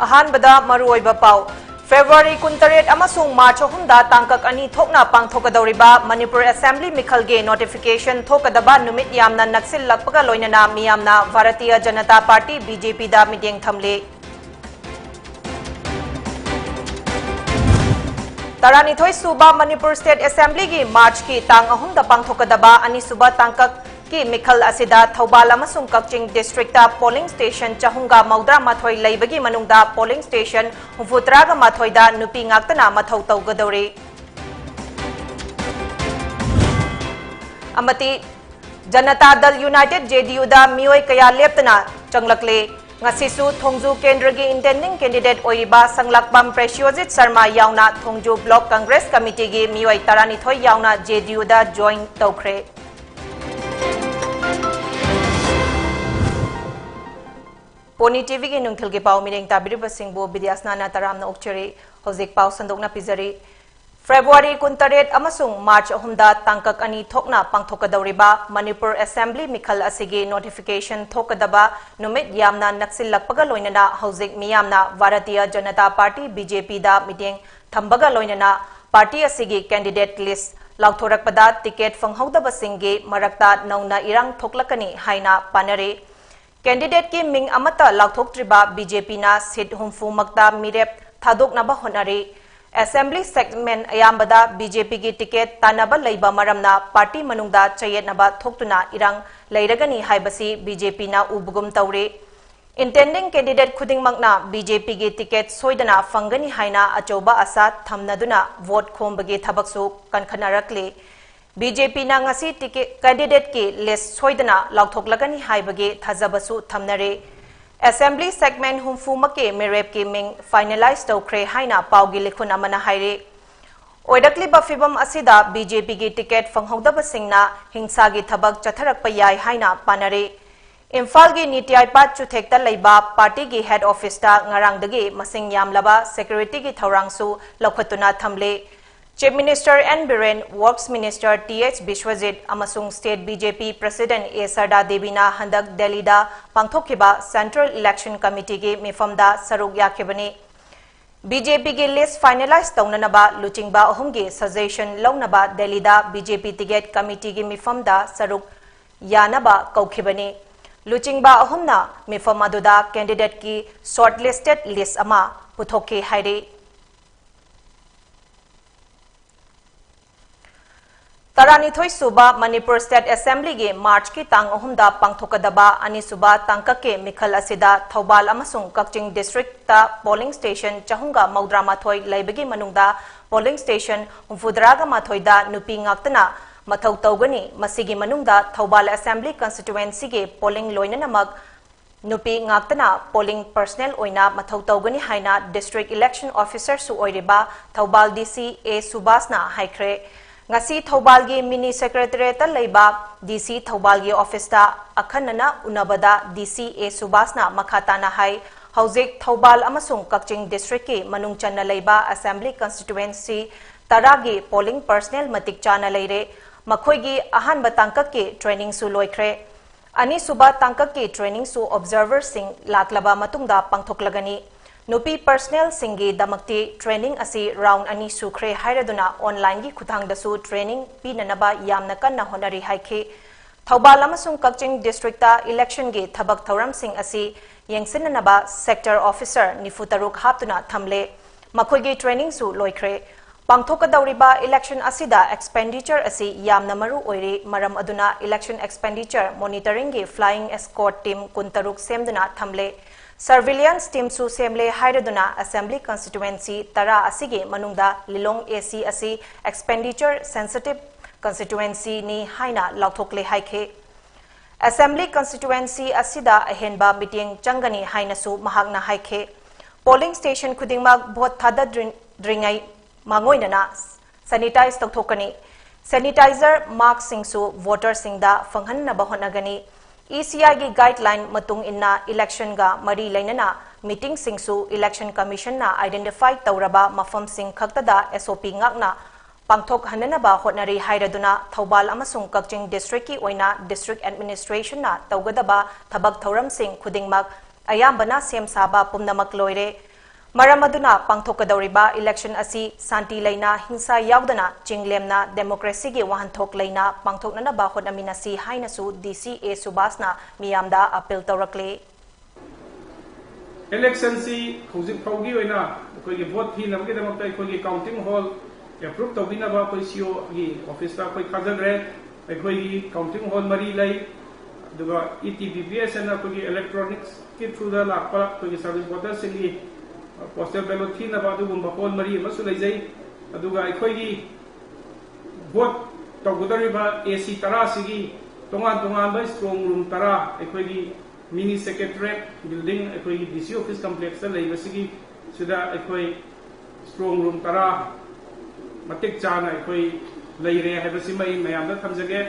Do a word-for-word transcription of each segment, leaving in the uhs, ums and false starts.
ꯑꯍꯥꯟꯕꯗ ꯃꯔꯨꯑꯣꯏꯕ ꯄꯥꯎ꯫ February ꯀꯨꯟꯇꯔꯦꯠ ꯑꯃꯁꯨꯡ March ꯑꯍꯨꯝꯗ ꯇꯥꯡꯀꯛ ꯑꯅꯤ ꯊꯣꯛꯅ ꯄꯥꯡꯊꯣꯛꯀꯗꯧꯔꯤꯕ ꯃꯅꯤꯄꯨꯔ Assembly ꯃꯤꯈꯜꯒꯤ notification ꯊꯣꯛꯀꯗꯕ ꯅꯨꯃꯤꯠ ꯌꯥꯝꯅ ꯅꯛꯁꯤꯜꯂꯛꯄꯒ ꯂꯣꯏꯅꯅ ꯃꯤꯌꯥꯝꯅ ꯚꯥꯔꯇꯤꯌ ꯖꯅꯇꯥ ꯄꯥꯔꯇꯤ, BJPꯗ ꯃꯤꯠꯌꯦꯡ ꯊꯝꯂꯤ꯫ ꯇꯔꯥꯅꯤꯊꯣꯏ ꯁꯨꯕ ꯃꯅꯤꯄꯨꯔ State Assemblyꯒꯤ Marchꯀꯤ ꯇꯥꯡ ꯑꯍꯨꯝꯗ ꯄꯥꯡꯊꯣꯛꯀꯗꯕ ꯑꯅꯤꯁꯨꯕ ꯇꯥꯡꯀꯛ ꯀꯤ ꯃꯤꯈꯜ ꯑꯁꯤꯗ ꯊꯧꯕꯥꯜ ꯑꯃꯁꯨꯡ ꯀꯛꯆꯤꯡ districtꯇ polling station ꯆꯍꯨꯝꯒ ꯃꯧꯗ꯭ꯔꯥ ꯃꯥꯊꯣꯏ ꯂꯩꯕꯒꯤ ꯃꯅꯨꯡꯗ polling station ꯍꯨꯝꯐꯨꯇꯔꯥꯒ ꯃꯥꯊꯣꯏꯗ ꯅꯨꯄꯤ ꯉꯥꯛꯇꯅ ꯃꯊꯧ ꯇꯧꯒꯗꯧꯔꯤ꯫ ꯑꯃꯗꯤ ꯖꯅꯇꯥ ꯗꯜ United, JDUꯗ ꯃꯤꯑꯣꯏ ꯀꯌꯥ ꯂꯦꯞꯇꯅ ꯆꯪꯂꯛꯂꯦ꯫ ꯉꯁꯤꯁꯨ ꯊꯣꯡꯖꯨ ꯀꯦꯟꯗ꯭ꯔꯒꯤ intending candidate ꯑꯣꯏꯔꯤꯕ ꯁꯪꯂꯥꯛꯄꯝ ꯄ꯭ꯔꯦꯁꯤꯌꯣꯖꯤꯠ ꯁꯔꯃ ꯌꯥꯎꯅ ꯊꯣꯡꯖꯨ Block Congress Committeeꯒꯤ ꯃꯤꯑꯣꯏ ꯇꯔꯥꯅꯤꯊꯣꯏ ꯌꯥꯎꯅ JDUꯗ join ꯇꯧꯈ꯭ꯔꯦ꯫ ꯄꯣꯅꯤ TVꯒꯤ ꯅꯨꯡꯊꯤꯜꯒꯤ ꯄꯥꯎ ꯃꯤꯠꯌꯦꯡ ꯇꯥꯕꯤꯔꯤꯕꯁꯤꯡꯕꯨ ꯕꯤꯗ꯭ꯌꯥꯁꯅꯥꯅ ꯇꯔꯥꯝꯅ ꯑꯣꯛꯆꯔꯤ꯫ ꯍꯧꯖꯤꯛ ꯄꯥꯎ ꯁꯟꯗꯣꯛꯅ ꯄꯤꯖꯔꯤ꯫ February ꯀꯨꯟꯇꯔꯦꯠ ꯑꯃꯁꯨꯡ March ꯑꯍꯨꯝꯗ ꯇꯥꯡꯀꯛ ꯑꯅꯤ ꯊꯣꯛꯅ ꯄꯥꯡꯊꯣꯛꯀꯗꯧꯔꯤꯕ ꯃꯅꯤꯄꯨꯔ Assembly ꯃꯤꯈꯜ ꯑꯁꯤꯒꯤ notification ꯊꯣꯛꯀꯗꯕ ꯅꯨꯃꯤꯠ ꯌꯥꯝꯅ ꯅꯛꯁꯤꯜꯂꯛꯄꯒ ꯂꯣꯏꯅꯅ ꯍꯧꯖꯤꯛ ꯃꯤꯌꯥꯝꯅ ꯚꯥꯔꯇꯤꯌ ꯖꯅꯇꯥ ꯄꯥꯔꯇꯤ, BJPꯗ ꯃꯤꯠꯌꯦꯡ ꯊꯝꯕꯒ ꯂꯣꯏꯅꯅ ꯄꯥꯔꯇꯤ ꯑꯁꯤꯒꯤ candidate list ꯂꯥꯎꯊꯣꯔꯛꯄꯗ ticket ꯐꯪꯍꯧꯗꯕꯁꯤꯡꯒꯤ ꯃꯔꯛꯇ ꯅꯧꯅ ꯏꯔꯥꯡ ꯊꯣꯛꯂꯛꯀꯅꯤ ꯍꯥꯏꯅ ꯄꯥꯅꯔꯤ꯫ Candidateꯀꯤ ꯃꯤꯡ ꯑꯃꯠꯇ ꯂꯥꯎꯊꯣꯛꯇ꯭ꯔꯤꯕ BJPꯅ seat ꯍꯨꯝꯐꯨꯃꯛꯇ ꯃꯤꯔꯦꯞ ꯊꯥꯗꯣꯛꯅꯕ ꯍꯣꯠꯅꯔꯤ꯫ Assembly segment ꯑꯌꯥꯝꯕꯗ BJPꯒꯤ ticket ꯇꯥꯟꯅꯕ ꯂꯩꯕ ꯃꯔꯝꯅ ꯄꯥꯔꯇꯤ ꯃꯅꯨꯡꯗ ꯆꯌꯦꯠꯅꯕ ꯊꯣꯛꯇꯨꯅ ꯏꯔꯥꯡ ꯂꯩꯔꯒꯅꯤ ꯍꯥꯏꯕꯁꯤ BJPꯅ ꯎꯕꯒꯨꯝ ꯇꯧꯔꯤ꯫ Intending candidate ꯈꯨꯗꯤꯡꯃꯛꯅ BJPꯒꯤ ticket ꯁꯣꯏꯗꯅ ꯐꯪꯒꯅꯤ ꯍꯥꯏꯅ ꯑꯆꯧꯕ ꯑꯁꯥ ꯊꯝꯅꯗꯨꯅ vote ꯈꯣꯝꯕꯒꯤ ꯊꯕꯛꯁꯨ ꯀꯟꯈꯠꯅꯔꯛꯂꯤ꯫ BJPꯅ ꯉꯁꯤ ticket, candidateꯀꯤ list ꯁꯣꯏꯗꯅ ꯂꯥꯎꯊꯣꯛꯂꯒꯅꯤ ꯍꯥꯏꯕꯒꯤ ꯊꯥꯖꯕꯁꯨ ꯊꯝꯅꯔꯤ꯫ Assembly segment ꯍꯨꯝꯐꯨꯃꯛꯀꯤ ꯃꯤꯔꯦꯞꯀꯤ ꯃꯤꯡ finalize ꯇꯧꯈ꯭ꯔꯦ ꯍꯥꯏꯅ ꯄꯥꯎꯒꯤ ꯂꯤꯈꯨꯟ ꯑꯃꯅ ꯍꯥꯏꯔꯤ꯫ ꯑꯣꯏꯔꯛꯂꯤꯕ ꯐꯤꯚꯝ ꯑꯁꯤꯗ BJPꯒꯤ ticket ꯐꯪꯍꯧꯗꯕꯁꯤꯡꯅ ꯍꯤꯡꯁꯥꯒꯤ ꯊꯕꯛ ꯆꯠꯊꯔꯛꯄ ꯌꯥꯏ ꯍꯥꯏꯅ ꯄꯥꯅꯔꯤ꯫ ꯏꯝꯐꯥꯜꯒꯤ ꯅꯤꯇꯤ ꯑꯥꯏꯄꯥꯠ ꯆꯨꯊꯦꯛꯇ ꯂꯩꯕ ꯄꯥꯔꯇꯤꯒꯤ head officeꯇ ꯉꯔꯥꯡꯗꯒꯤ ꯃꯁꯤꯡ ꯌꯥꯝꯂꯕ securityꯒꯤ ꯊꯧꯔꯥꯡꯁꯨ ꯂꯧꯈꯠꯇꯨꯅ ꯊꯝꯂꯤ꯫ Chief Minister N Biren, Works Minister Th Biswajit ꯑꯃꯁꯨꯡ State B J P President A Sarda Devina ꯍꯟꯗꯛ ꯗꯦꯜꯂꯤꯗ ꯄꯥꯡꯊꯣꯛꯈꯤꯕ Central Election Committeeꯒꯤ ꯃꯤꯐꯝꯗ ꯁꯔꯨꯛ ꯌꯥꯈꯤꯕꯅꯤ꯫ B J Pꯒꯤ list finalize ꯇꯧꯅꯅꯕ ꯂꯨꯆꯤꯡꯕ ꯑꯍꯨꯝꯒꯤ suggestion ꯂꯧꯅꯕ ꯗꯦꯜꯂꯤꯗ B J P ticket committeeꯒꯤ ꯃꯤꯐꯝꯗ ꯁꯔꯨꯛ ꯌꯥꯅꯕ ꯀꯧꯈꯤꯕꯅꯤ꯫ ꯂꯨꯆꯤꯡꯕ ꯑꯍꯨꯝꯅ ꯃꯤꯐꯝ ꯑꯗꯨꯗ candidateꯀꯤ shortlisted list ꯑꯃ ꯄꯨꯊꯣꯛꯈꯤ ꯍꯥꯏꯔꯤ꯫ ꯇꯔꯥꯅꯤꯊꯣꯏ ꯁꯨꯕ ꯃꯅꯤꯄꯨꯔ State Assemblyꯒꯤ Marchꯀꯤ ꯇꯥꯡ ꯑꯍꯨꯝꯗ ꯄꯥꯡꯊꯣꯛꯀꯗꯕ ꯑꯅꯤꯁꯨꯕ ꯇꯥꯡꯀꯛꯀꯤ ꯃꯤꯈꯜ ꯑꯁꯤꯗ ꯊꯧꯕꯥꯜ ꯑꯃꯁꯨꯡ ꯀꯛꯆꯤꯡ districtꯇ polling station ꯆꯍꯨꯝꯒ ꯃꯧꯗ꯭ꯔꯥ ꯃꯥꯊꯣꯏ ꯂꯩꯕꯒꯤ ꯃꯅꯨꯡꯗ polling station ꯍꯨꯝꯐꯨꯇꯔꯥꯒ ꯃꯥꯊꯣꯏꯗ ꯅꯨꯄꯤ ꯉꯥꯛꯇꯅ ꯃꯊꯧ ꯇꯧꯒꯅꯤ꯫ ꯃꯁꯤꯒꯤ ꯃꯅꯨꯡꯗ ꯊꯧꯕꯥꯜ Assembly Constituencyꯒꯤ polling ꯂꯣꯏꯅꯅꯃꯛ ꯅꯨꯄꯤ ꯉꯥꯛꯇꯅ polling personnel ꯑꯣꯏꯅ ꯃꯊꯧ ꯇꯧꯒꯅꯤ ꯍꯥꯏꯅ District Election Officerꯁꯨ ꯑꯣꯏꯔꯤꯕ ꯊꯧꯕꯥꯜ D C A ꯁꯨꯕꯥꯁꯅ ꯍꯥꯏꯈ꯭ꯔꯦ꯫ ꯉꯁꯤ ꯊꯧꯕꯥꯜꯒꯤ Mini Secretariatꯇ ꯂꯩꯕ D C ꯊꯧꯕꯥꯜꯒꯤ officeꯇ ꯑꯈꯟꯅꯅ ꯎꯅꯕꯗ D C A ꯁꯨꯕꯥꯁꯅ ꯃꯈꯥ ꯇꯥꯅ ꯍꯥꯏ, ꯍꯧꯖꯤꯛ ꯊꯧꯕꯥꯜ ꯑꯃꯁꯨꯡ ꯀꯛꯆꯤꯡ districtꯀꯤ ꯃꯅꯨꯡ ꯆꯟꯅ ꯂꯩꯕ Assembly Constituency ꯇꯔꯥꯒꯤ polling personnel ꯃꯇꯤꯛ ꯆꯥꯅ ꯂꯩꯔꯦ꯫ ꯃꯈꯣꯏꯒꯤ ꯑꯍꯥꯟꯕ ꯇꯥꯡꯀꯛꯀꯤ trainingꯁꯨ ꯂꯣꯏꯈ꯭ꯔꯦ꯫ ꯑꯅꯤꯁꯨꯕ ꯇꯥꯡꯀꯛꯀꯤ trainingꯁꯨ observerꯁꯤꯡ ꯂꯥꯛꯂꯕ ꯃꯇꯨꯡꯗ ꯄꯥꯡꯊꯣꯛꯂꯒꯅꯤ꯫ ꯅꯨꯄꯤ personnelꯁꯤꯡꯒꯤꯗꯃꯛꯇꯤ training ꯑꯁꯤ round ꯑꯅꯤ ꯁꯨꯈ꯭ꯔꯦ ꯍꯥꯏꯔꯗꯨꯅ onlineꯒꯤ ꯈꯨꯠꯊꯥꯡꯗꯁꯨ training ꯄꯤꯅꯅꯕ ꯌꯥꯝꯅ ꯀꯟꯅ ꯍꯣꯠꯅꯔꯤ ꯍꯥꯏꯈꯤ꯫ ꯊꯧꯕꯥꯜ ꯑꯃꯁꯨꯡ ꯀꯛꯆꯤꯡ districtꯇ electionꯒꯤ ꯊꯕꯛ ꯊꯧꯔꯝꯁꯤꯡ ꯑꯁꯤ ꯌꯦꯡꯁꯤꯟꯅꯅꯕ sector officer ꯅꯤꯐꯨ ꯇꯔꯨꯛ ꯍꯥꯞꯇꯨꯅ ꯊꯝꯂꯦ꯫ ꯃꯈꯣꯏꯒꯤ trainingꯁꯨ ꯂꯣꯏꯈ꯭ꯔꯦ꯫ ꯄꯥꯡꯊꯣꯛꯀꯗꯧꯔꯤꯕ election ꯑꯁꯤꯗ expenditure ꯑꯁꯤ ꯌꯥꯝꯅ ꯃꯔꯨ ꯑꯣꯏꯔꯤ, ꯃꯔꯝ ꯑꯗꯨꯅ election expenditure monitoringꯒꯤ flying squad team ꯀꯨꯟꯇꯔꯨꯛ ꯁꯦꯝꯗꯨꯅ ꯊꯝꯂꯦ꯫ Surveillance teamꯁꯨ ꯁꯦꯝꯂꯦ ꯍꯥꯏꯔꯗꯨꯅ Assembly Constituency ꯇꯔꯥ ꯑꯁꯤꯒꯤ ꯃꯅꯨꯡꯗ ꯂꯤꯂꯣꯡ AC ꯑꯁꯤ expenditure sensitive constituencyꯅꯤ ꯍꯥꯏꯅ ꯂꯥꯎꯊꯣꯛꯂꯦ ꯍꯥꯏꯈꯤ꯫ Assembly Constituency ꯑꯁꯤꯗ ꯑꯍꯦꯟꯕ ꯃꯤꯠꯌꯦꯡ ꯆꯪꯒꯅꯤ ꯍꯥꯏꯅꯁꯨ ꯃꯍꯥꯛꯅ ꯍꯥꯏꯈꯤ꯫ Polling station ꯈꯨꯗꯤꯡꯃꯛ vote ꯊꯥꯗꯗ꯭ꯔꯤꯉꯩ ꯃꯥꯡꯑꯣꯏꯅꯅ sanitize ꯇꯧꯊꯣꯛꯀꯅꯤ꯫ Sanitizer maskꯁꯤꯡꯁꯨ voterꯁꯤꯡꯗ ꯐꯪꯍꯟꯅꯕ ꯍꯣꯠꯅꯒꯅꯤ꯫ ECIꯒꯤ guideline ꯃꯇꯨꯡ ꯏꯟꯅ electionꯒ ꯃꯔꯤ ꯂꯩꯅꯅ ꯃꯤꯇꯤꯡꯁꯤꯡꯁꯨ Election Commission ꯅ identify ꯇꯧꯔꯕ ꯃꯐꯝꯁꯤꯡ ꯈꯛꯇꯗ S O P ꯉꯥꯛꯅ ꯄꯥꯡꯊꯣꯛꯍꯟꯅꯅꯕ ꯍꯣꯠꯅꯔꯤ ꯍꯥꯏꯔꯗꯨꯅ ꯊꯧꯕꯥꯜ ꯑꯃꯁꯨꯡ ꯀꯛꯆꯤꯡ district ꯀꯤ ꯑꯣꯏꯅ district administration ꯅ ꯇꯧꯒꯗꯕ ꯊꯕꯛ ꯊꯧꯔꯝꯁꯤꯡ ꯈꯨꯗꯤꯡꯃꯛ ꯑꯌꯥꯝꯕꯅ ꯁꯦꯝ ꯁꯥꯕ ꯄꯨꯝꯅꯃꯛ ꯂꯣꯏꯔꯦ꯫ ꯃꯔꯝ ꯑꯗꯨꯅ ꯄꯥꯡꯊꯣꯛꯀꯗꯧꯔꯤꯕ election ꯑꯁꯤ ꯁꯥꯟꯇꯤ ꯂꯩꯅ, ꯍꯤꯡꯁꯥ ꯌꯥꯎꯗꯅ, ꯆꯤꯡꯂꯦꯝꯅ, democracy ꯒꯤ ꯋꯥꯍꯟꯊꯣꯛ ꯂꯩꯅ ꯄꯥꯡꯊꯣꯛꯅꯅꯕ ꯍꯣꯠꯅꯃꯤꯟꯅꯁꯤ ꯍꯥꯏꯅꯁꯨ D C A ꯁꯨꯕꯥꯁꯅ ꯃꯤꯌꯥꯝꯗ appeal ꯇꯧꯔꯛꯂꯤ꯫ Election ꯁꯤ ꯍꯧꯖꯤꯛ ꯐꯥꯎꯒꯤ ꯑꯣꯏꯅ ꯑꯩꯈꯣꯏꯒꯤ vote ꯊꯤꯅꯕꯒꯤꯗꯃꯛꯇ ꯑꯩꯈꯣꯏꯒꯤ counting hall approve ꯇꯧꯕꯤꯅꯕ ꯑꯩꯈꯣꯏ C O ꯒꯤ office ꯇ ꯑꯩꯈꯣꯏ ꯊꯥꯖꯈ꯭ꯔꯦ꯫ ꯑꯩꯈꯣꯏꯒꯤ counting hall ꯃꯔꯤ ꯂꯩ꯫ ꯑꯗꯨꯒ E T B P S ꯍꯥꯏꯅ ꯑꯩꯈꯣꯏꯒꯤ electronics ꯀꯤ through ꯗ ꯂꯥꯛꯄ ꯑꯩꯈꯣꯏꯒꯤ service voter ꯁꯤꯡꯒꯤ postal ballot ꯊꯤꯅꯕ ꯑꯗꯨꯒꯨꯝꯕ hall ꯃꯔꯤ ꯑꯃꯁꯨ ꯂꯩꯖꯩ꯫ ꯑꯗꯨꯒ ꯑꯩꯈꯣꯏꯒꯤ vote ꯇꯧꯒꯗꯧꯔꯤꯕ A C ꯇꯔꯥ ꯁꯤꯒꯤ ꯇꯣꯉꯥꯟ ꯇꯣꯉꯥꯟꯕ strong room ꯇꯔꯥ ꯑꯩꯈꯣꯏꯒꯤ mini secretariat building ꯑꯩꯈꯣꯏꯒꯤ D C office complex ꯇ ꯂꯩꯕꯁꯤꯒꯤ ꯁꯤꯗ ꯑꯩꯈꯣꯏ strong room ꯇꯔꯥ ꯃꯇꯤꯛ ꯆꯥꯅ ꯑꯩꯈꯣꯏ ꯂꯩꯔꯦ ꯍꯥꯏꯕꯁꯤꯃ ꯑꯩ ꯃꯌꯥꯝꯗ ꯊꯝꯖꯒꯦ꯫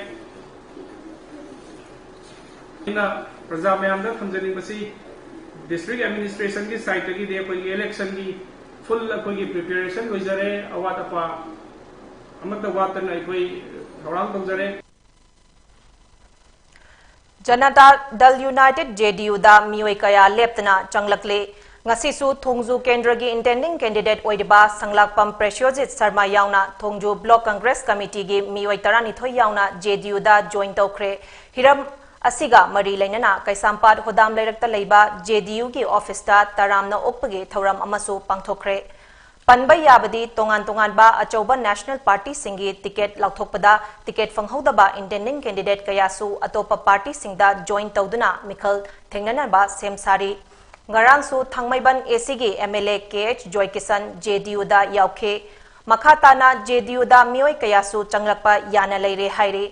ꯑꯩꯅ ꯄ꯭ꯔꯖꯥ ꯃꯌꯥꯝꯗ ꯊꯝꯖꯅꯤꯡꯕꯁꯤ district administration ꯒꯤ side ꯇꯒꯤꯗꯤ ꯑꯩꯈꯣꯏꯒꯤ election ꯒꯤ full ꯑꯩꯈꯣꯏꯒꯤ preparation ꯂꯣꯏꯖꯔꯦ꯫ ꯑꯋꯥꯠ ꯑꯄꯥ ꯑꯃꯠꯇ ꯋꯥꯠꯇꯅ ꯑꯩꯈꯣꯏ ꯊꯧꯔꯥꯡ ꯇꯧꯖꯔꯦ꯫ ꯖꯅꯇꯥ ꯗꯜ ꯌꯨꯅꯥꯏꯇꯦꯗ, J D U ꯗ ꯃꯤꯑꯣꯏ ꯀꯌꯥ ꯂꯦꯞꯇꯅ ꯆꯪꯂꯛꯂꯦ꯫ ꯉꯁꯤꯁꯨ ꯊꯣꯡꯖꯨ ꯀꯦꯟꯗ꯭ꯔꯒꯤ intending candidate ꯑꯣꯏꯔꯤꯕ ꯁꯪꯂꯥꯛꯄꯝ ꯄ꯭ꯔꯦꯁꯤꯌꯣꯖꯤꯠ ꯁꯔꯃ ꯌꯥꯎꯅ ꯊꯣꯡꯖꯨ block congress committee ꯒꯤ ꯃꯤꯑꯣꯏ ꯇꯔꯥꯅꯤꯊꯣꯏ ꯌꯥꯎꯅ J D U ꯗ join ꯇꯧꯈ꯭ꯔꯦ꯫ ꯍꯤꯔꯝ ꯑꯁꯤꯒ ꯃꯔꯤ ꯂꯩꯅꯅ ꯀꯩꯁꯥꯝꯄꯥꯠ ꯍꯣꯗꯥꯝ ꯂꯩꯔꯛꯇ ꯂꯩꯕ J D U ꯒꯤ office ꯇ ꯇꯔꯥꯝꯅ ꯑꯣꯛꯄꯒꯤ ꯊꯧꯔꯝ ꯑꯃꯁꯨ ꯄꯥꯡꯊꯣꯛꯈ꯭ꯔꯦ꯫ ꯄꯟꯕ ꯌꯥꯕꯗꯤ ꯇꯣꯉꯥꯟ ꯇꯣꯉꯥꯟꯕ ꯑꯆꯧꯕ national party ꯁꯤꯡꯒꯤ ticket ꯂꯥꯎꯊꯣꯛꯄꯗ ticket ꯐꯪꯍꯧꯗꯕ intending candidate ꯀꯌꯥꯁꯨ ꯑꯇꯣꯞꯄ party ꯁꯤꯡꯗ join ꯇꯧꯗꯨꯅ ꯃꯤꯈꯜ ꯊꯦꯡꯅꯅꯕ ꯁꯦꯝ ꯁꯥꯔꯤ꯫ ꯉꯔꯥꯡꯁꯨ ꯊꯥꯡꯃꯩꯕꯟ A C ꯒꯤ M L A K H Joykishan J D U ꯗ ꯌꯥꯎꯈꯤ꯫ ꯃꯈꯥ ꯇꯥꯅ J D U ꯗ ꯃꯤꯑꯣꯏ ꯀꯌꯥꯁꯨ ꯆꯪꯂꯛꯄ ꯌꯥꯅ ꯂꯩꯔꯦ ꯍꯥꯏꯔꯤ꯫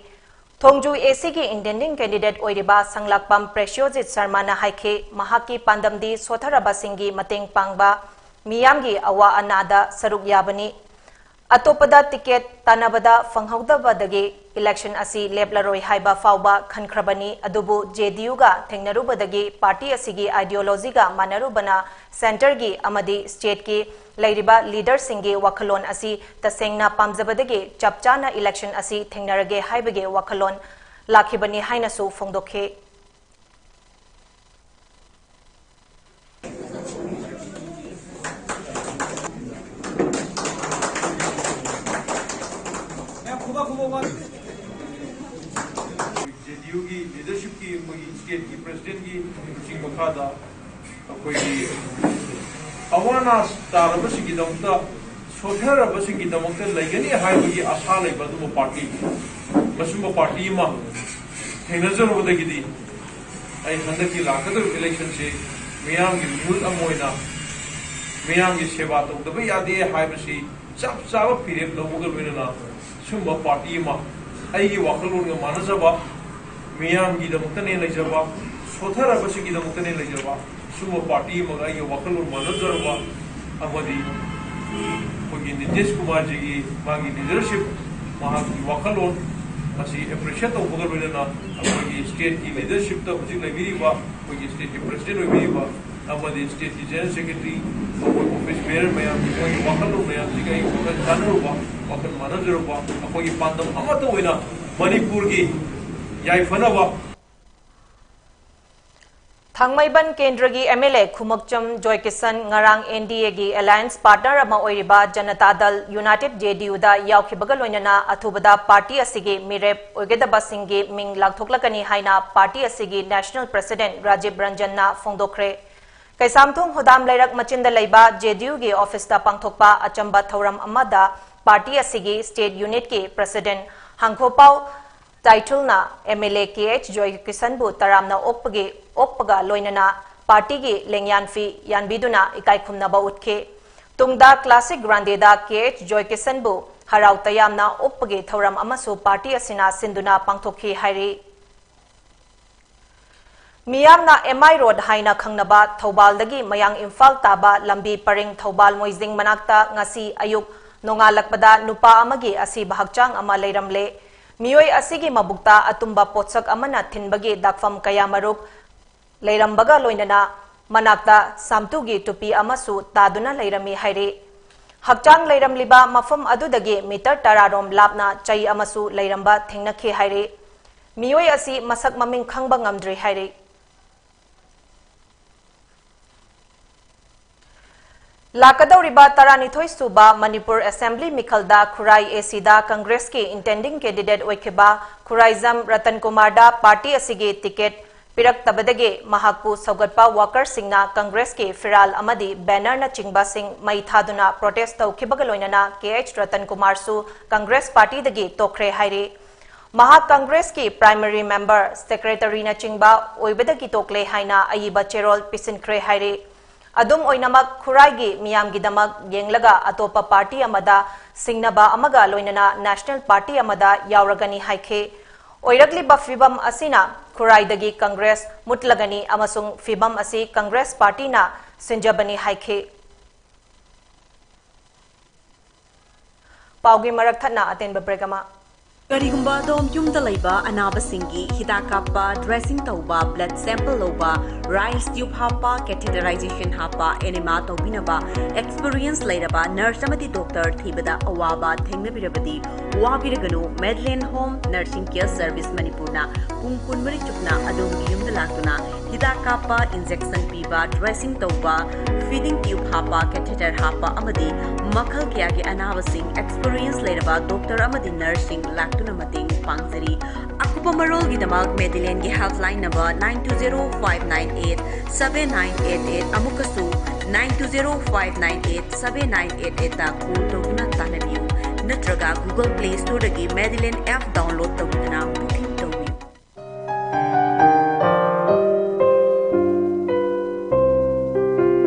ꯊꯣꯡꯖꯨ A C ꯒꯤ intending candidate ꯑꯣꯏꯔꯤꯕ ꯁꯪꯂꯥꯛꯄꯝ ꯄ꯭ꯔꯦꯁꯤꯌꯣꯖꯤꯠ ꯁꯔꯃꯅ ꯍꯥꯏꯈꯤ, ꯃꯍꯥꯛꯀꯤ ꯄꯥꯟꯗꯝꯗꯤ ꯁꯣꯊꯔꯕꯁꯤꯡꯒꯤ ꯃꯇꯦꯡ ꯄꯥꯡꯕ, ꯃꯤꯌꯥꯝꯒꯤ ꯑꯋꯥ ꯑꯅꯥꯗ ꯁꯔꯨꯛ ꯌꯥꯕꯅꯤ꯫ ꯑꯇꯣꯞꯄꯗ ꯇꯤꯀꯦꯠ ꯇꯥꯟꯅꯕꯗ ꯐꯪꯍꯧꯗꯕꯗꯒꯤ ꯏꯂꯦꯛꯁꯟ ꯑꯁꯤ ꯂꯦꯞꯂꯔꯣꯏ ꯍꯥꯏꯕ ꯐꯥꯎꯕ ꯈꯟꯈ꯭ꯔꯕꯅꯤ꯫ ꯑꯗꯨꯕꯨ ꯖꯦ ꯗꯤ ꯌꯨꯒ ꯊꯦꯡꯅꯔꯨꯕꯗꯒꯤ ꯄꯥꯔꯇꯤ ꯑꯁꯤꯒꯤ ꯑꯥꯏꯗꯤꯌꯣꯂꯣꯖꯤꯒ ꯃꯥꯟꯅꯔꯨꯕꯅ ꯁꯦꯟꯇꯔꯒꯤ ꯑꯃꯗꯤ ꯁ꯭ꯇꯦꯠꯀꯤ ꯂꯩꯔꯤꯕ ꯂꯤꯗꯔꯁꯤꯡꯒꯤ ꯋꯥꯈꯜꯂꯣꯟ ꯑꯁꯤ ꯇꯁꯦꯡꯅ ꯄꯥꯝꯖꯕꯗꯒꯤ ꯆꯞ ꯆꯥꯅ ꯏꯂꯦꯛꯁꯟ ꯑꯁꯤ ꯊꯦꯡꯅꯔꯒꯦ ꯍꯥꯏꯕꯒꯤ ꯋꯥꯈꯜꯂꯣꯟ ꯂꯥꯛꯈꯤꯕꯅꯤ ꯍꯥꯏꯅꯁꯨ ꯐꯣꯡꯗꯣꯛꯈꯤ꯫ ꯖꯦ ꯗꯤ ꯌꯨꯒꯤ ꯂꯤꯗꯔꯁꯤꯞꯀꯤ, ꯑꯩꯈꯣꯏꯒꯤ ꯁ꯭ꯇꯦꯠꯀꯤ ꯄ꯭ꯔꯦꯁꯤꯗꯦꯟꯠꯀꯤ ꯂꯨꯆꯤꯡ ꯃꯈꯥꯗ ꯑꯩꯈꯣꯏꯒꯤ ꯑꯋꯥ ꯑꯅꯥ ꯇꯥꯔꯕꯁꯤꯡꯒꯤꯗꯃꯛꯇ, ꯁꯣꯊꯔꯕꯁꯤꯡꯒꯤꯗꯃꯛꯇ ꯂꯩꯒꯅꯤ ꯍꯥꯏꯕꯒꯤ ꯑꯁꯥ ꯂꯩꯕ ꯑꯗꯨꯒꯨꯝꯕ ꯄꯥꯔꯇꯤ, ꯃꯁꯨꯝꯕ ꯄꯥꯔꯇꯤ ꯑꯃ ꯊꯦꯡꯅꯖꯔꯨꯕꯗꯒꯤꯗꯤ ꯑꯩ ꯍꯟꯗꯛꯀꯤ ꯂꯥꯛꯀꯗꯧꯔꯤꯕ ꯏꯂꯦꯛꯁꯟꯁꯤ ꯃꯤꯌꯥꯝꯒꯤ ꯃꯤꯍꯨꯠ ꯑꯃ ꯑꯣꯏꯅ ꯃꯤꯌꯥꯝꯒꯤ ꯁꯦꯕꯥ ꯇꯧꯗꯕ ꯌꯥꯗꯦ ꯍꯥꯏꯕꯁꯤ ꯆꯞ ꯆꯥꯕ ꯐꯤꯔꯦꯞ ꯂꯧꯕꯒ ꯂꯣꯏꯅꯅ ꯁꯨꯝꯕ ꯄꯥꯔꯇꯤ ꯑꯃ, ꯑꯩꯒꯤ ꯋꯥꯈꯜꯂꯣꯟꯒ ꯃꯥꯟꯅꯖꯕ, ꯃꯤꯌꯥꯝꯒꯤꯗꯃꯛꯇꯅꯦ ꯂꯩꯖꯕ, ꯁꯣꯊꯔꯕꯁꯤꯡꯒꯤꯗꯃꯛꯇꯅꯦ ꯂꯩꯖꯕ, ꯁꯨꯝꯕ ꯄꯥꯔꯇꯤ ꯑꯃꯒ ꯑꯩꯒ ꯋꯥꯈꯜꯂꯣꯟ ꯃꯥꯟꯅꯖꯔꯕ ꯑꯃꯗꯤ ꯑꯩꯈꯣꯏꯒꯤ ꯅꯤꯇꯤꯁ ꯀꯨꯃꯥꯔꯖꯤꯒꯤ ꯃꯥꯒꯤ ꯂꯤꯗꯔꯁꯤꯞ, ꯃꯍꯥꯛꯀꯤ ꯋꯥꯈꯜꯂꯣꯟ ꯑꯁꯤ ꯑꯦꯄ꯭ꯔꯤꯁꯤꯌꯦꯠ ꯇꯧꯕꯒ ꯂꯣꯏꯅꯅ ꯑꯩꯈꯣꯏꯒꯤ ꯁ꯭ꯇꯦꯠꯀꯤ ꯂꯤꯗꯔꯁꯤꯞꯇ ꯍꯧꯖꯤꯛ ꯂꯩꯕꯤꯔꯤꯕ ꯑꯩꯈꯣꯏꯒꯤ ꯁ꯭ꯇꯦꯠꯀꯤ ꯄ꯭ꯔꯦꯁꯤꯗꯦꯟꯠ ꯑꯣꯏꯕꯤꯔꯤꯕ ꯑꯃꯗꯤ ꯁ꯭ꯇꯦꯠꯀꯤ ꯖꯦꯅꯔꯦꯜ ꯁꯦꯀ꯭ꯔꯦꯇꯔꯤ, ꯑꯩꯈꯣꯏ ꯑꯣꯐꯤꯁ ꯕꯦꯌꯔ ꯃꯌꯥꯝꯒꯤ ꯃꯣꯏꯒꯤ ꯋꯥꯈꯜꯂꯣꯟ ꯃꯌꯥꯝꯁꯤꯒ ꯑꯩ ꯋꯥꯈꯜ ꯆꯥꯟꯅꯔꯨꯕ, ꯋꯥꯈꯜ ꯃꯥꯟꯅꯖꯔꯨꯕ, ꯑꯩꯈꯣꯏꯒꯤ ꯄꯥꯟꯗꯝ ꯑꯃꯠꯇ ꯑꯣꯏꯅ ꯃꯅꯤꯄꯨꯔꯒꯤ ꯌꯥꯏꯐꯅꯕ꯫ ꯊꯥꯡꯃꯩꯕꯟ ꯀꯦꯟꯗ꯭ꯔꯒꯤ ꯑꯦꯝ ꯑꯦꯜ ꯑꯦ ꯈꯨꯃꯛꯆꯝ ꯖꯣꯏꯀꯤꯁꯟ ꯉꯔꯥꯡ ꯑꯦꯟ ꯗꯤ ꯑꯦꯒꯤ ꯑꯦꯂꯥꯌꯟꯁ ꯄꯥꯔꯠꯅꯔ ꯑꯃ ꯑꯣꯏꯔꯤꯕ ꯖꯅꯇꯥ ꯗꯜ ꯌꯨꯅꯥꯏꯇꯦꯗ, ꯖꯦ ꯗꯤ ꯌꯨꯗ ꯌꯥꯎꯈꯤꯕꯒ ꯂꯣꯏꯅꯅ ꯑꯊꯨꯕꯗ ꯄꯥꯔꯇꯤ ꯑꯁꯤꯒꯤ ꯃꯤꯔꯦꯞ ꯑꯣꯏꯒꯗꯕꯁꯤꯡꯒꯤ ꯃꯤꯡ ꯂꯥꯎꯊꯣꯛꯂꯛꯀꯅꯤ ꯍꯥꯏꯅ ꯄꯥꯔꯇꯤ ꯑꯁꯤꯒꯤ ꯅꯦꯁꯅꯦꯜ ꯄ꯭ꯔꯦꯁꯤꯗꯦꯟꯠ ꯔꯥꯖꯤꯕ ꯔꯟꯖꯟꯅ ꯐꯣꯡꯗꯣꯛꯈ꯭ꯔꯦ꯫ ꯀꯩꯁꯥꯝꯊꯣꯡ ꯍꯣꯗꯥꯝ ꯂꯩꯔꯛ ꯃꯆꯤꯟꯗ ꯂꯩꯕ ꯖꯦ ꯗꯤ ꯌꯨꯒꯤ ꯑꯣꯐꯤꯁꯇ ꯄꯥꯡꯊꯣꯛꯄ ꯑꯆꯝꯕ ꯊꯧꯔꯝ ꯑꯃꯗ ꯄꯥꯔꯇꯤ ꯑꯁꯤꯒꯤ ꯁ꯭ꯇꯦꯠ ꯌꯨꯅꯤꯠꯀꯤ ꯄ꯭ꯔꯦꯁꯤꯗꯦꯟꯠ ꯍꯥꯡꯈꯣꯄꯥꯎ ꯇꯥꯏꯊꯨꯜꯅ M L A K H ꯖꯣꯏꯀꯤꯁꯟꯕꯨ ꯇꯔꯥꯝꯅ ꯑꯣꯛꯄꯒꯤ, ꯑꯣꯛꯄꯒ ꯂꯣꯏꯅꯅ ꯄꯥꯔꯇꯤꯒꯤ ꯂꯦꯡꯌꯥꯟ ꯐꯤ ꯌꯥꯟꯕꯤꯗꯨꯅ ꯏꯀꯥꯏ ꯈꯨꯝꯅꯕ ꯎꯠꯈꯤ꯫ ꯇꯨꯡꯗ ꯀ꯭ꯂꯥꯁꯤꯛ ꯒ꯭ꯔꯥꯟꯗꯦꯗ ꯀꯦ ꯑꯩꯆ ꯖꯣꯏꯀꯤꯁꯟꯕꯨ ꯍꯔꯥꯎ ꯇꯌꯥꯝꯅ ꯑꯣꯛꯄꯒꯤ ꯊꯧꯔꯝ ꯑꯃꯁꯨ ꯄꯥꯔꯇꯤ ꯑꯁꯤꯅ ꯁꯤꯟꯗꯨꯅ ꯄꯥꯡꯊꯣꯛꯈꯤ ꯍꯥꯏꯔꯤ꯫ ꯃꯤꯌꯥꯝꯅ ꯑꯦꯝ ꯑꯥꯏ ꯔꯣꯗ ꯍꯥꯏꯅ ꯈꯪꯅꯕ ꯊꯧꯕꯥꯜꯗꯒꯤ ꯃꯌꯥꯡ ꯏꯝꯐꯥꯜ ꯇꯥꯕ ꯂꯝꯕꯤ ꯄꯔꯤꯡ ꯊꯧꯕꯥꯜ ꯃꯣꯏꯖꯤꯡ ꯃꯅꯥꯛꯇ ꯉꯁꯤ ꯑꯌꯨꯛ ꯅꯣꯡꯉꯥꯜꯂꯛꯄꯗ ꯅꯨꯄꯥ ꯑꯃꯒꯤ ꯑꯁꯤꯕ ꯍꯛꯆꯥꯡ ꯑꯃ ꯂꯩꯔꯝꯂꯦ꯫ ꯃꯤꯑꯣꯏ ꯑꯁꯤꯒꯤ ꯃꯕꯨꯛꯇ ꯑꯇꯨꯝꯕ ꯄꯣꯠꯁꯛ ꯑꯃꯅ ꯊꯤꯟꯕꯒꯤ ꯗꯥꯛꯐꯝ ꯀꯌꯥ ꯃꯔꯨꯛ ꯂꯩꯔꯝꯕꯒ ꯂꯣꯏꯅꯅ ꯃꯅꯥꯛꯇ ꯁꯥꯝꯇꯨꯒꯤ ꯇꯨꯄꯤ ꯑꯃꯁꯨ ꯇꯥꯗꯨꯅ ꯂꯩꯔꯝꯃꯤ ꯍꯥꯏꯔꯤ꯫ ꯍꯛꯆꯥꯡ ꯂꯩꯔꯝꯂꯤꯕ ꯃꯐꯝ ꯑꯗꯨꯗꯒꯤ ꯃꯤꯇꯔ ꯇꯔꯥ ꯔꯣꯝ ꯂꯥꯞꯅ ꯆꯩ ꯑꯃꯁꯨ ꯂꯩꯔꯝꯕ ꯊꯦꯡꯅꯈꯤ ꯍꯥꯏꯔꯤ꯫ ꯃꯤꯑꯣꯏ ꯑꯁꯤ ꯃꯁꯛ ꯃꯃꯤꯡ ꯈꯪꯕ ꯉꯝꯗ꯭ꯔꯤ ꯍꯥꯏꯔꯤ꯫ ꯂꯥꯛꯀꯗꯧꯔꯤꯕ ꯇꯔꯥꯅꯤꯊꯣꯏ ꯁꯨꯕ ꯃꯅꯤꯄꯨꯔ ꯑꯦꯁꯦꯝꯕ꯭ꯂꯤ ꯃꯤꯈꯜꯗ ꯈꯨꯔꯥꯏ ꯑꯦꯁꯤꯗ ꯀꯪꯒ꯭ꯔꯦꯁꯀꯤ intending candidate ꯑꯣꯏꯈꯤꯕ ꯈꯨꯔꯥꯏꯖꯝ ꯔꯇꯟ ꯀꯨꯃꯥꯔꯗ ꯄꯥꯔꯇꯤ ꯑꯁꯤꯒꯤ ꯇꯤꯀꯦꯠ ꯄꯤꯔꯛꯇꯕꯗꯒꯤ ꯃꯍꯥꯛꯄꯨ ꯁꯧꯒꯠꯄ ꯋꯥꯀꯔꯁꯤꯡꯅ ꯀꯪꯒ꯭ꯔꯦꯁꯀꯤ ꯐꯤꯔꯥꯜ ꯑꯃꯗꯤ ꯕꯦꯅꯔꯅꯆꯤꯡꯕꯁꯤꯡ ꯃꯩ ꯊꯥꯗꯨꯅ ꯄ꯭ꯔꯣꯇꯦꯁ ꯇꯧꯈꯤꯕꯒ ꯂꯣꯏꯅꯅ ꯀꯦ ꯑꯩꯆ ꯔꯇꯟ ꯀꯨꯃꯥꯔꯁꯨ ꯀꯪꯒ꯭ꯔꯦꯁ ꯄꯥꯔꯇꯤꯗꯒꯤ ꯇꯣꯛꯈ꯭ꯔꯦ ꯍꯥꯏꯔꯤ꯫ ꯃꯍꯥꯛ ꯀꯪꯒ꯭ꯔꯦꯁꯀꯤ ꯄ꯭ꯔꯥꯏꯃꯔꯤ ꯃꯦꯝꯕꯔ, ꯁꯦꯀ꯭ꯔꯦꯇꯔꯤꯅꯆꯤꯡꯕ ꯑꯣꯏꯕꯗꯒꯤ ꯇꯣꯛꯂꯦ ꯍꯥꯏꯅ ꯑꯏꯕ ꯆꯦꯔꯣꯜ ꯄꯤꯁꯤꯟꯈ꯭ꯔꯦ ꯍꯥꯏꯔꯤ꯫ ꯑꯗꯨꯝ ꯑꯣꯏꯅꯃꯛ ꯈꯨꯔꯥꯏꯒꯤ ꯃꯤꯌꯥꯝꯒꯤꯗꯃꯛ ꯌꯦꯡꯂꯒ ꯑꯇꯣꯞꯄ ꯄꯥꯔꯇꯤ ꯑꯃꯗ ꯁꯤꯡꯅꯕ ꯑꯃꯒ ꯂꯣꯏꯅꯅ ꯅꯦꯁꯅꯦꯜ ꯄꯥꯔꯇꯤ ꯑꯃꯗ ꯌꯥꯎꯔꯒꯅꯤ ꯍꯥꯏꯈꯤ꯫ ꯑꯣꯏꯔꯛꯂꯤꯕ ꯐꯤꯕꯝ ꯑꯁꯤꯅ ꯈꯨꯔꯥꯏꯗꯒꯤ ꯀꯪꯒ꯭ꯔꯦꯁ ꯃꯨꯠꯂꯒꯅꯤ ꯑꯃꯁꯨꯡ ꯐꯤꯕꯝ ꯑꯁꯤ ꯀꯪꯒ꯭ꯔꯦꯁ ꯄꯥꯔꯇꯤꯅ ꯁꯤꯟꯖꯕꯅꯤ ꯍꯥꯏꯈꯤ꯫ ꯄꯥꯎꯒꯤ ꯃꯔꯛ ꯊꯠꯅ ꯑꯇꯦꯟꯕ break ꯑꯃ꯫ ꯀꯔꯤꯒꯨꯝꯕ ꯑꯗꯣꯝ ꯌꯨꯝꯗ ꯂꯩꯕ ꯑꯅꯥꯕꯁꯤꯡꯒꯤ ꯍꯤꯗꯥꯛ ꯀꯥꯞꯄ, dressing ꯇꯧꯕ, blood sample ꯂꯧꯕ, rice tube ꯍꯥꯞꯄ, catheterization ꯍꯥꯞꯄ, enema ꯇꯧꯕꯤꯅꯕ experience ꯂꯩꯔꯕ nurse ꯑꯃꯗꯤ doctor ꯊꯤꯕꯗ ꯑꯋꯥꯕ ꯊꯦꯡꯅꯕꯤꯔꯕꯗꯤ ꯋꯥꯕꯤꯔꯒꯅꯨ꯫ Madeline Home Nursing Care Service ꯃꯅꯤꯄꯨꯔꯅ ꯄꯨꯡ ꯀꯨꯟꯃꯔꯤ ꯆꯨꯞꯅ ꯑꯗꯣꯝꯒꯤ ꯌꯨꯝꯗ ꯂꯥꯛꯇꯨꯅ ꯍꯤꯗꯥꯛ ꯀꯥꯞꯄ, injection ꯄꯤꯕ, dressing ꯇꯧꯕ, feeding tube ꯍꯥꯞꯄ, catheter ꯍꯥꯞꯄ ꯑꯃꯗꯤ ꯃꯈꯜ ꯀꯌꯥꯒꯤ ꯑꯅꯥꯕꯁꯤꯡ experience ꯂꯩꯔꯕ doctor ꯑꯃꯗꯤ nurseꯁꯤꯡ ꯂꯥꯛꯇꯨꯅ ꯃꯇꯦꯡ ꯄꯥꯡꯖꯔꯤ꯫ ꯑꯀꯨꯞꯄ ꯃꯔꯣꯜꯒꯤꯗꯃꯛ Madelineꯒꯤ helpline number nine two zero five nine eight seven nine eight eight ꯑꯃꯨꯛꯀꯁꯨ nine two zero five nine eight seven nine eight eightꯇ call ꯇꯧꯗꯨꯅ ꯇꯥꯟꯅꯕꯤꯌꯨ, ꯅꯠꯇ꯭ꯔꯒ Google Play Storeꯗꯒꯤ Madeline app download ꯇꯧꯗꯨꯅ booking ꯇꯧꯕꯤꯌꯨ꯫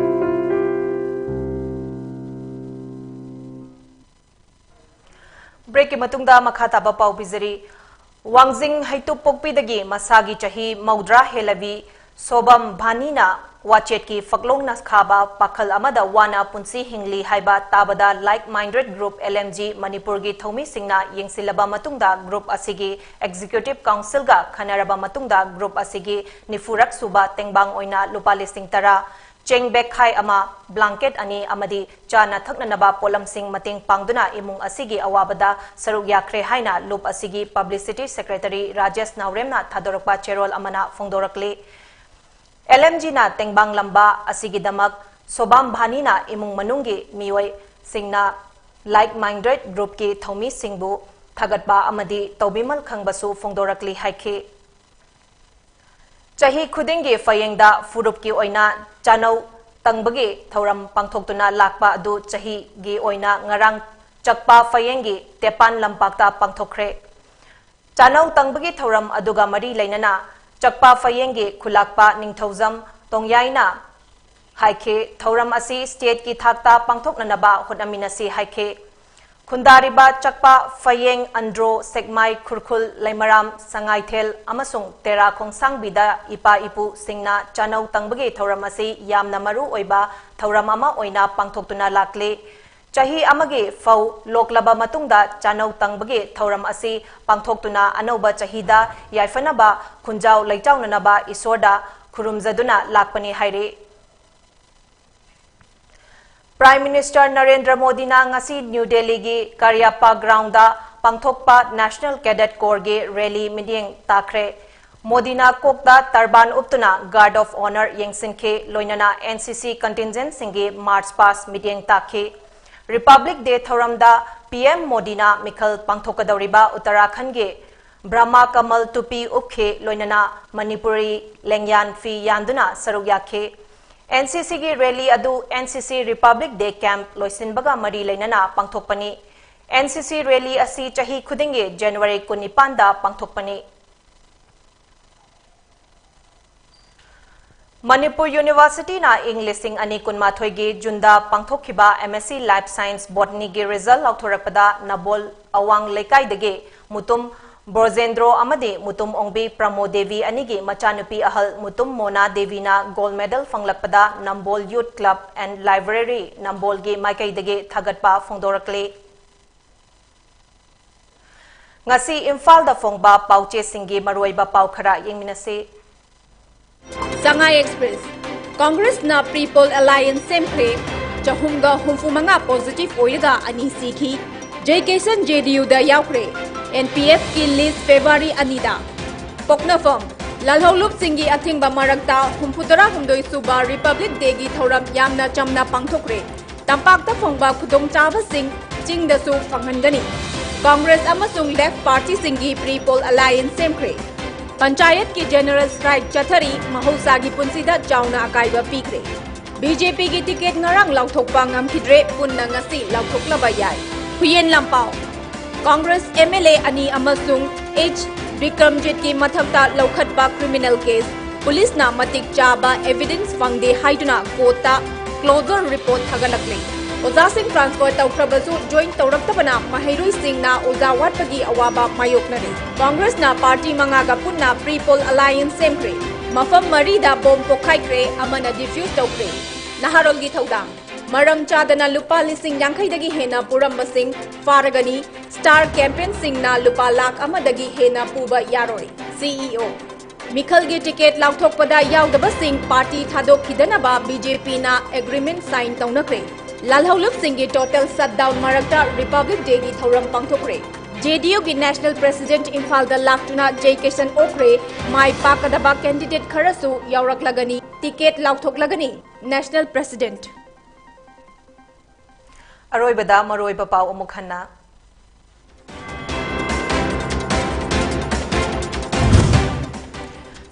Breakꯀꯤ ꯃꯇꯨꯡꯗ ꯃꯈꯥ ꯇꯥꯕ ꯄꯥꯎ ꯄꯤꯖꯔꯤ꯫ ꯋꯥꯡꯖꯤꯡ ꯍꯩꯇꯨꯞꯄꯣꯛꯄꯤꯗꯒꯤ ꯃꯁꯥꯒꯤ ꯆꯍꯤ ꯃꯧꯗ꯭ꯔꯥ ꯍꯦꯜꯂꯕꯤ ꯁꯣꯕꯝ ꯚꯥꯅꯤꯅ ꯋꯥꯆꯦꯠꯀꯤ ꯐꯛꯂꯣꯡꯅ ꯈꯥꯕ ꯄꯥꯈꯜ ꯑꯃꯗ ꯋꯥꯅ ꯄꯨꯟꯁꯤ ꯍꯤꯡꯂꯤ ꯍꯥꯏꯕ ꯇꯥꯕꯗ Like Minded Group, L M G, ꯃꯅꯤꯄꯨꯔꯒꯤ ꯊꯧꯃꯤꯁꯤꯡꯅ ꯌꯦꯡꯁꯤꯜꯂꯕ ꯃꯇꯨꯡꯗ group ꯑꯁꯤꯒꯤ executive councilꯒ ꯈꯟꯅꯔꯕ ꯃꯇꯨꯡꯗ group ꯑꯁꯤꯒꯤ ꯅꯤꯐꯨꯔꯛ ꯁꯨꯕ ꯇꯦꯡꯕꯥꯡ ꯑꯣꯏꯅ ꯂꯨꯄꯥ ꯂꯤꯁꯤꯡ ꯇꯔꯥ, ꯆꯦꯡ ꯕꯦꯛꯈꯥꯏ ꯑꯃ, blanket ꯑꯅꯤ ꯑꯃꯗꯤ ꯆꯥꯅ ꯊꯛꯅꯅꯕ ꯄꯣꯠꯂꯝꯁꯤꯡ ꯃꯇꯦꯡ ꯄꯥꯡꯗꯨꯅ ꯏꯃꯨꯡ ꯑꯁꯤꯒꯤ ꯑꯋꯥꯕꯗ ꯁꯔꯨꯛ ꯌꯥꯈ꯭ꯔꯦ ꯍꯥꯏꯅ ꯂꯨꯞ ꯑꯁꯤꯒꯤ publicity secretary ꯔꯥꯖꯦꯁ ꯅꯥꯎꯔꯦꯝꯅ ꯊꯥꯗꯣꯔꯛꯄ ꯆꯦꯔꯣꯜ ꯑꯃꯅ ꯐꯣꯡꯗꯣꯔꯛꯂꯤ꯫ L M Gꯅ ꯇꯦꯡꯕꯥꯡꯂꯝꯕ ꯑꯁꯤꯒꯤꯗꯃꯛ ꯁꯣꯕꯥꯝ ꯚꯥꯅꯤꯅ ꯏꯃꯨꯡ ꯃꯅꯨꯡꯒꯤ ꯃꯤꯑꯣꯏꯁꯤꯡꯅ Like Minded Groupꯀꯤ ꯊꯧꯃꯤꯁꯤꯡꯕꯨ ꯊꯥꯒꯠꯄ ꯑꯃꯗꯤ ꯇꯧꯕꯤꯃꯜ ꯈꯪꯕꯁꯨ ꯐꯣꯡꯗꯣꯔꯛꯂꯤ ꯍꯥꯏꯈꯤ꯫ ꯆꯍꯤ ꯈꯨꯗꯤꯡꯒꯤ ꯐꯌꯦꯡꯗ ꯐꯨꯔꯨꯞꯀꯤ ꯑꯣꯏꯅ ꯆꯥꯅꯧ ꯇꯪꯕꯒꯤ ꯊꯧꯔꯝ ꯄꯥꯡꯊꯣꯛꯇꯨꯅ ꯂꯥꯛꯄ ꯑꯗꯨ ꯆꯍꯤꯒꯤ ꯑꯣꯏꯅ ꯉꯔꯥꯡ ꯆꯛꯄꯥ ꯐꯌꯦꯡꯒꯤ ꯇꯦꯄꯥꯟ ꯂꯝꯄꯥꯛꯇ ꯄꯥꯡꯊꯣꯛꯈ꯭ꯔꯦ꯫ ꯆꯥꯅꯧ ꯇꯪꯕꯒꯤ ꯊꯧꯔꯝ ꯑꯗꯨꯒ ꯃꯔꯤ ꯂꯩꯅꯅ ꯆꯛꯄꯥ ꯐꯌꯦꯡꯒꯤ ꯈꯨꯂꯥꯛꯄ ꯅꯤꯡꯊꯧꯖꯝ ꯇꯣꯡꯌꯥꯏꯅ ꯍꯥꯏꯈꯤ, ꯊꯧꯔꯝ ꯑꯁꯤ stateꯀꯤ ꯊꯥꯛꯇ ꯄꯥꯡꯊꯣꯛꯅꯅꯕ ꯍꯣꯠꯅꯃꯤꯟꯅꯁꯤ ꯍꯥꯏꯈꯤ꯫ ꯈꯨꯟꯗꯥꯔꯤꯕ ꯆꯛꯄꯥ ꯐꯌꯦꯡ, ꯑꯟꯗ꯭ꯔꯣ, ꯁꯦꯛꯃꯥꯏ, ꯈꯨꯔꯈꯨꯜ, ꯂꯩꯃꯔꯥꯝ, ꯁꯉꯥꯏꯊꯦꯜ ꯑꯃꯁꯨꯡ ꯇꯦꯔꯥ ꯈꯣꯡꯁꯥꯡꯕꯤꯗ ꯏꯄꯥ ꯏꯄꯨꯁꯤꯡꯅ ꯆꯥꯅꯧ ꯇꯪꯕꯒꯤ ꯊꯧꯔꯝ ꯑꯁꯤ ꯌꯥꯝꯅ ꯃꯔꯨ ꯑꯣꯏꯕ ꯊꯧꯔꯝ ꯑꯃ ꯑꯣꯏꯅ ꯄꯥꯡꯊꯣꯛꯇꯨꯅ ꯂꯥꯛꯂꯤ꯫ ꯆꯍꯤ ꯑꯃꯒꯤ ꯐꯧ ꯂꯣꯛꯂꯕ ꯃꯇꯨꯡꯗ ꯆꯥꯅꯧ ꯇꯪꯕꯒꯤ ꯊꯧꯔꯝ ꯑꯁꯤ ꯄꯥꯡꯊꯣꯛꯇꯨꯅ ꯑꯅꯧꯕ ꯆꯍꯤꯗ ꯌꯥꯏꯐꯅꯕ ꯈꯨꯟꯖꯥꯎ ꯂꯩꯆꯥꯎꯅꯅꯕ ꯏꯁꯣꯔꯗ ꯈꯨꯔꯨꯝꯖꯗꯨꯅ ꯂꯥꯛꯄꯅꯤ ꯍꯥꯏꯔꯤ꯫ Prime Minister ꯅꯔꯦꯟꯗ꯭ꯔ ꯃꯣꯗꯤꯅ ꯉꯁꯤ ꯅ꯭ꯌꯨ ꯗꯦꯜꯂꯤꯒꯤ ꯀꯔꯤꯌꯥꯞꯄꯥ groundꯗ ꯄꯥꯡꯊꯣꯛꯄ National Cadet Corps ꯒꯤ rally ꯃꯤꯠꯌꯦꯡ ꯇꯥꯈ꯭ꯔꯦ꯫ ꯃꯣꯗꯤꯅ ꯀꯣꯛꯇ turban ꯎꯞꯇꯨꯅ Guard of Honour ꯌꯦꯡꯁꯤꯟꯈꯤ, ꯂꯣꯏꯅꯅ N C C contingentꯁꯤꯡꯒꯤ march past ꯃꯤꯠꯌꯦꯡ ꯇꯥꯈꯤ꯫ Republic Day ꯊꯧꯔꯝꯗ P M ꯃꯣꯗꯤꯅ ꯃꯤꯈꯜ ꯄꯥꯡꯊꯣꯛꯀꯗꯧꯔꯤꯕ ꯎꯠꯇꯔꯥꯈꯟꯒꯤ ꯕ꯭ꯔꯍꯃ ꯀꯃꯜ ꯇꯨꯄꯤ ꯎꯞꯈꯤ, ꯂꯣꯏꯅꯅ ꯃꯅꯤꯄꯨꯔꯤ ꯂꯦꯡꯌꯥꯟ ꯐꯤ ꯌꯥꯟꯗꯨꯅ ꯁꯔꯨꯛ ꯌꯥꯈꯤ꯫ N C C ꯒꯤ rally ꯑꯗꯨ N C C Republic Day camp ꯂꯣꯏꯁꯤꯟꯕꯒ ꯃꯔꯤ ꯂꯩꯅꯅ ꯄꯥꯡꯊꯣꯛꯄꯅꯤ꯫ N C C rally ꯑꯁꯤ ꯆꯍꯤ ꯈꯨꯗꯤꯡꯒꯤ January ꯀꯨꯟꯅꯤꯄꯥꯟꯗ ꯄꯥꯡꯊꯣꯛꯄꯅꯤ꯫ ꯃꯅꯤꯄꯨꯔ Universityꯅ ꯏꯪ ꯂꯤꯁꯤꯡ ꯑꯅꯤ ꯀꯨꯟꯃꯥꯊꯣꯏꯒꯤ Juneꯗ ꯄꯥꯡꯊꯣꯛꯈꯤꯕ M S C Life Science Botanyꯒꯤ result ꯂꯥꯎꯊꯣꯔꯛꯄꯗ ꯅꯕꯣꯜ ꯑꯋꯥꯡ ꯂꯩꯀꯥꯏꯗꯒꯤ ꯃꯨꯇꯨꯝ ꯕ꯭ꯔꯣꯖꯦꯟꯗ꯭ꯔꯣ ꯑꯃꯗꯤ ꯃꯨꯇꯨꯝ ꯑꯣꯡꯕꯤ ꯄ꯭ꯔꯃꯣ ꯗꯦꯕꯤ ꯑꯅꯤꯒꯤ ꯃꯆꯥꯅꯨꯄꯤ ꯑꯍꯜ Mutum Mona ꯗꯦꯕꯤꯅ gold medal ꯐꯪꯂꯛꯄꯗ Nambol Youth Club and Library ꯅꯝꯕꯣꯜꯒꯤ ꯃꯥꯏꯀꯩꯗꯒꯤ ꯊꯥꯒꯠꯄ ꯐꯣꯡꯗꯣꯔꯛꯂꯤ꯫ ꯉꯁꯤ ꯏꯝꯐꯥꯜꯗ ꯐꯣꯡꯕ ꯄꯥꯎꯆꯦꯁꯤꯡꯒꯤ ꯃꯔꯨꯑꯣꯏꯕ ꯄꯥꯎ ꯈꯔ ꯌꯦꯡꯃꯤꯟꯅꯁꯤ꯫ Sangai Express, Congress ꯅ pre poll alliance ꯁꯦꯝꯈ꯭ꯔꯦ꯫ ꯆꯍꯨꯝꯒ ꯍꯨꯝꯐꯨ ꯃꯉꯥ positive ꯑꯣꯏꯔꯒ ꯑꯅꯤ ꯁꯤꯈꯤ꯫ J Kisan J D U ꯗ ꯌꯥꯎꯈ꯭ꯔꯦ꯫ N P F ꯀꯤ list February ꯑꯅꯤꯗ꯫ ꯄꯣꯛꯅꯐꯝ, ꯂꯥꯜꯍꯧꯂꯨꯞꯁꯤꯡꯒꯤ ꯑꯊꯤꯡꯕ ꯃꯔꯛꯇ ꯍꯨꯝꯐꯨꯇꯔꯥ ꯍꯨꯝꯗꯣꯏ ꯁꯨꯕ Republic Day ꯒꯤ ꯊꯧꯔꯝ ꯌꯥꯝꯅ ꯆꯝꯅ ꯄꯥꯡꯊꯣꯛꯈ꯭ꯔꯦ꯫ ꯇꯝꯄꯥꯛꯇ ꯐꯪꯕ ꯈꯨꯗꯣꯡꯆꯥꯕꯁꯤꯡ ꯆꯤꯡꯗꯁꯨ ꯐꯪꯍꯟꯒꯅꯤ꯫ Congress ꯑꯃꯁꯨꯡ Left Party ꯁꯤꯡꯒꯤ pre poll alliance ꯁꯦꯝꯈ꯭ꯔꯦ꯫ ꯄꯟꯆꯥꯌꯠꯀꯤ general strike ꯆꯠꯊꯔꯤ, ꯃꯍꯧꯁꯥꯒꯤ ꯄꯨꯟꯁꯤꯗ ꯆꯥꯎꯅ ꯑꯀꯥꯏꯕ ꯄꯤꯈ꯭ꯔꯦ꯫ B J P ꯒꯤ ticket ꯉꯔꯥꯡ ꯂꯥꯎꯊꯣꯛꯄ ꯉꯝꯈꯤꯗ꯭ꯔꯦ, ꯄꯨꯟꯅ ꯉꯁꯤ ꯂꯥꯎꯊꯣꯛꯂꯕ ꯌꯥꯏ꯫ ꯍꯨꯌꯦꯟ ꯂꯥꯟꯄꯥꯎ, Congress M L A ꯑꯅꯤ ꯑꯃꯁꯨꯡ H ꯕꯤꯀ꯭ꯔꯝꯖꯤꯠꯀꯤ ꯃꯊꯛꯇ ꯂꯧꯈꯠꯄ criminal case, ꯄꯨꯂꯤꯁꯅ ꯃꯇꯤꯛ ꯆꯥꯕ evidence ꯐꯪꯗꯦ ꯍꯥꯏꯗꯨꯅ court ꯇ closure report ꯊꯥꯒꯠꯂꯛꯂꯦ꯫ ꯑꯣꯖꯥꯁꯤꯡ transfer ꯇꯧꯈ꯭ꯔꯕꯁꯨ join ꯇꯧꯔꯛꯇꯕꯅ ꯃꯍꯩꯔꯣꯏꯁꯤꯡꯅ ꯑꯣꯖꯥ ꯋꯥꯠꯄꯒꯤ ꯑꯋꯥꯕ ꯃꯥꯌꯣꯛꯅꯔꯤ꯫ Congress ꯅ party ꯃꯉꯥꯒ ꯄꯨꯟꯅ pre poll alliance ꯁꯦꯝꯈ꯭ꯔꯦ꯫ ꯃꯐꯝ ꯃꯔꯤꯗ bomb ꯄꯣꯈꯥꯏꯈ꯭ꯔꯦ, ꯑꯃꯅ defuse ꯇꯧꯈ꯭ꯔꯦ꯫ ꯅꯍꯥꯔꯣꯜꯒꯤ ꯊꯧꯗꯥꯡ, ꯃꯔꯝ ꯆꯥꯗꯅ ꯂꯨꯄꯥ ꯂꯤꯁꯤꯡ ꯌꯥꯡꯈꯩꯗꯒꯤ ꯍꯦꯟꯅ ꯄꯨꯔꯝꯕꯁꯤꯡ ꯐꯥꯔꯒꯅꯤ꯫ Star campaign ꯁꯤꯡꯅ ꯂꯨꯄꯥ ꯂꯥꯈ ꯑꯃꯗꯒꯤ ꯍꯦꯟꯅ ꯄꯨꯕ ꯌꯥꯔꯣꯏ꯫ C E O, ꯃꯤꯈꯜꯒꯤ ticket ꯂꯥꯎꯊꯣꯛꯄꯗ ꯌꯥꯎꯗꯕꯁꯤꯡ party ꯊꯥꯗꯣꯛꯈꯤꯗꯅꯕ B J P ꯅ agreement sign ꯇꯧꯅꯈ꯭ꯔꯦ꯫ ꯂꯥꯜꯍꯧꯂꯨꯞꯁꯤꯡꯒꯤ total shutdown ꯃꯔꯛꯇ Republic Day ꯒꯤ ꯊꯧꯔꯝ ꯄꯥꯡꯊꯣꯛꯈ꯭ꯔꯦ꯫ J D U ꯒꯤ national president ꯏꯝꯐꯥꯜꯗ ꯂꯥꯛꯇꯨꯅ ꯖꯦ ꯀꯤꯁꯟ ꯑꯣꯛꯈ꯭ꯔꯦ꯫ ꯃꯥꯏ ꯄꯥꯛꯀꯗꯕ candidate ꯈꯔꯁꯨ ꯌꯥꯎꯔꯛꯂꯒꯅꯤ, ticket ꯂꯥꯎꯊꯣꯛꯂꯒꯅꯤ꯫ National president꯫ ꯑꯔꯣꯏꯕꯗ ꯃꯔꯨꯑꯣꯏꯕ ꯄꯥꯎ ꯑꯃꯨꯛ ꯍꯟꯅ꯫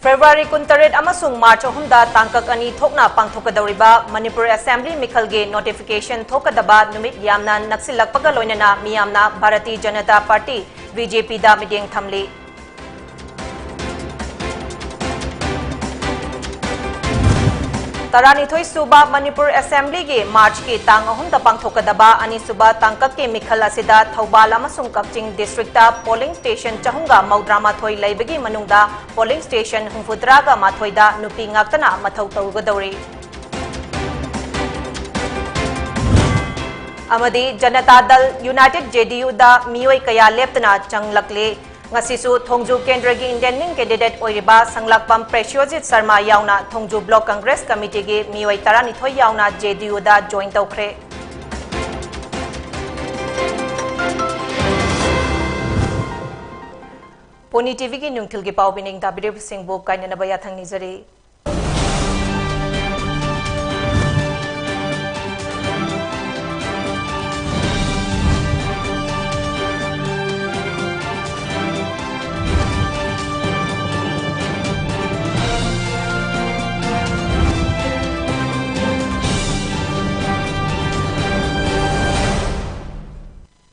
February ꯀꯨꯟꯇꯔꯦꯠ ꯑꯃꯁꯨꯡ March ꯑꯍꯨꯝꯗ ꯇꯥꯡꯀꯛ ꯑꯅꯤ ꯊꯣꯛꯅ ꯄꯥꯡꯊꯣꯛꯀꯗꯧꯔꯤꯕ ꯃꯅꯤꯄꯨꯔ Assembly ꯃꯤꯈꯜꯒꯤ notification ꯊꯣꯛꯀꯗꯕ ꯅꯨꯃꯤꯠ ꯌꯥꯝꯅ ꯅꯛꯁꯤꯜꯂꯛꯄꯒ ꯂꯣꯏꯅꯅ ꯃꯤꯌꯥꯝꯅ Bharatiya Janata party, B J P ꯗ ꯃꯤꯠꯌꯦꯡ ꯊꯝꯂꯤ꯫ ꯇꯔꯥꯅꯤꯊꯣꯏ ꯁꯨꯕ ꯃꯅꯤꯄꯨꯔ ꯑꯦꯁꯦꯝꯕ꯭ꯂꯤꯒꯤ ꯃꯥꯔꯆꯀꯤ ꯇꯥꯡ ꯑꯍꯨꯝꯗ ꯄꯥꯡꯊꯣꯛꯀꯗꯕ ꯑꯅꯤꯁꯨꯕ ꯇꯥꯡꯀꯛꯀꯤ ꯃꯤꯈꯜ ꯑꯁꯤꯗ ꯊꯧꯕꯥꯜ ꯑꯃꯁꯨꯡ ꯀꯛꯆꯤꯡ ꯗꯤꯁꯇ꯭ꯔꯤꯛꯇ ꯄꯣꯂꯤꯡ ꯁ꯭ꯇꯦꯁꯟ ꯆꯍꯨꯝꯒ ꯃꯧꯗ꯭ꯔꯥꯃꯥꯊꯣꯏ ꯂꯩꯕꯒꯤ ꯃꯅꯨꯡꯗ ꯄꯣꯂꯤꯡ ꯁ꯭ꯇꯦꯁꯟ ꯍꯨꯝꯐꯨꯇꯔꯥꯒ ꯃꯥꯊꯣꯏꯗ ꯅꯨꯄꯤ ꯉꯥꯛꯇꯅ ꯃꯊꯧ ꯇꯧꯒꯗꯧꯔꯤ꯫ ꯑꯃꯗꯤ ꯖꯅꯇꯥ ꯗꯜ ꯌꯨꯅꯥꯏꯇꯦꯗ, ꯖꯦ ꯗꯤ ꯌꯨꯗ ꯃꯤꯑꯣꯏ ꯀꯌꯥ ꯂꯦꯞꯇꯅ ꯆꯪꯂꯛꯂꯤ꯫ ꯉꯁꯤꯁꯨ ꯊꯣꯡꯖꯨ ꯀꯦꯟꯗ꯭ꯔꯒꯤ ꯏꯟꯗꯦꯟꯅꯤꯡ ꯀꯦꯟꯗꯤꯗꯦꯠ ꯑꯣꯏꯔꯤꯕ ꯁꯪꯂꯥꯛꯄꯝ ꯄ꯭ꯔꯦꯁꯤꯌꯣꯖꯤꯠ ꯁꯔꯃ ꯌꯥꯎꯅ ꯊꯣꯡꯖꯨ ꯕ꯭ꯂꯣꯛ ꯀꯪꯒ꯭ꯔꯦꯁ ꯀꯃꯤꯇꯤꯒꯤ ꯃꯤꯑꯣꯏ ꯇꯔꯥꯅꯤꯊꯣꯏ ꯌꯥꯎꯅ ꯖꯦ ꯗꯤ ꯌꯨꯗ ꯖꯣꯏꯟ ꯇꯧꯈ꯭ꯔꯦ꯫ ꯄꯣꯅꯤ ꯇꯤ ꯚꯤꯒꯤ ꯅꯨꯡꯊꯤꯜꯒꯤ ꯄꯥꯎ ꯄꯤꯅꯤꯡ ꯇꯥꯕꯤꯔꯤꯕꯁꯤꯡꯕꯨ ꯀꯥꯏꯅꯅꯕ ꯌꯥꯊꯪ ꯅꯤꯖꯔꯤ꯫